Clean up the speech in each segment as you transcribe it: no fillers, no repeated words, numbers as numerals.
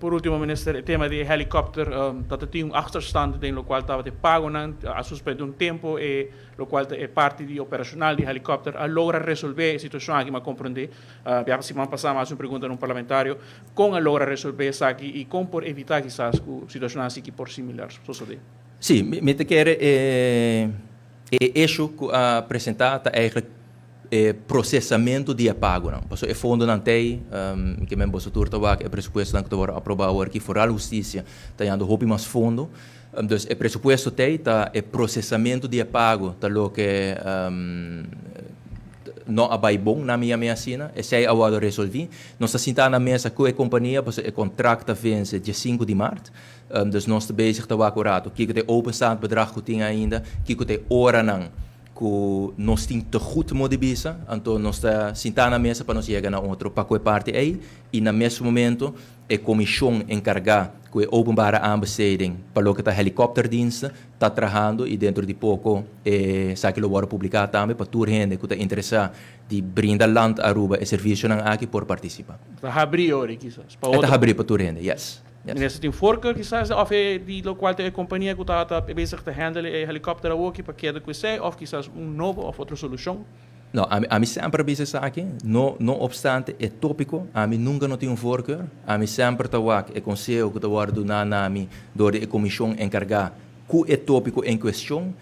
Por último, minister, e tema di helikòpter, dat tin un achterstand den lokual tabata e pagonan, a suspendé un tempu e lokual ta e parti di operashonal di helikòpter, a logra resolvé e situashon aki, mi a komprendé. Ya siman pasá mi a hasi un pregunta na un parlamentario, kon a logra resolvé esaki i kon por evitá kisas ku situashonnan asiki por similar sosodé? Sí, mi ta kere e issue ku a presentá ta eigenlijk e prosesamentu di e pagonan. Pasobra e fondonan t'ei, ke men boso tur ta wak e presupuestonan ku ta wòrdu aprobá awor aki, foral hustisia ta yando hopi mas fondo. Dus e presupuesto t'ei, ta e prosesamentu di e pago ta loke no a bai bon na mi yam'é asina. Esei a wòrdu resolví. Nos ta sintá na mesa ku e kompania pasobra e kontrakt ta vense dia sinku di mart. Dus nos ta bezig ta wak un ratu kiko ta e openstaand bedrag ku tin ainda, kiko ta e oranan ku nos tin te goed mo di bisa, anto nos ta sintá na mesa pa nos yega na otro pa ku e parti ei i na mes momento e komishon enkargá ku e openbare aanbesteding pa loke ta helikòpterdiensten ta trahando i dentro di poko esaki lo wòrdu publiká tambe pa tur hende ku ta interesá di brinda Land Aruba e servisionan aki por partisipá. Ta habrí ori kisas pa E ta otro. habrí pa tur hende, yes. Yes. Minister tin voorkeur kisas of e di lokual ta e kompania ku ta bezig ta handle e helikòpter awoki pa keda ku esei of kisas un nobo of otro solushon? No, ami semper a bisa esaki, no no opstante e tópiko, ami nunka no tin un voorkeur. Ami semper ta wak e konseho ku ta wòrdu duná na mi dor di e komishon enkargá ku e tópiko en kuestion.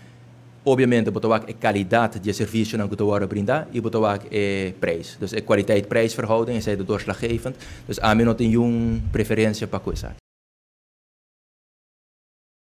Obviamente bo ta wak e kalidat di e servisionan ku ta wòrdu brindá i bo ta wak e prijs. Dus e kwaliteit-prijsverhouding, esei ta doorslaggevend. Dus ami no tin yun preferensia pa ku esaki.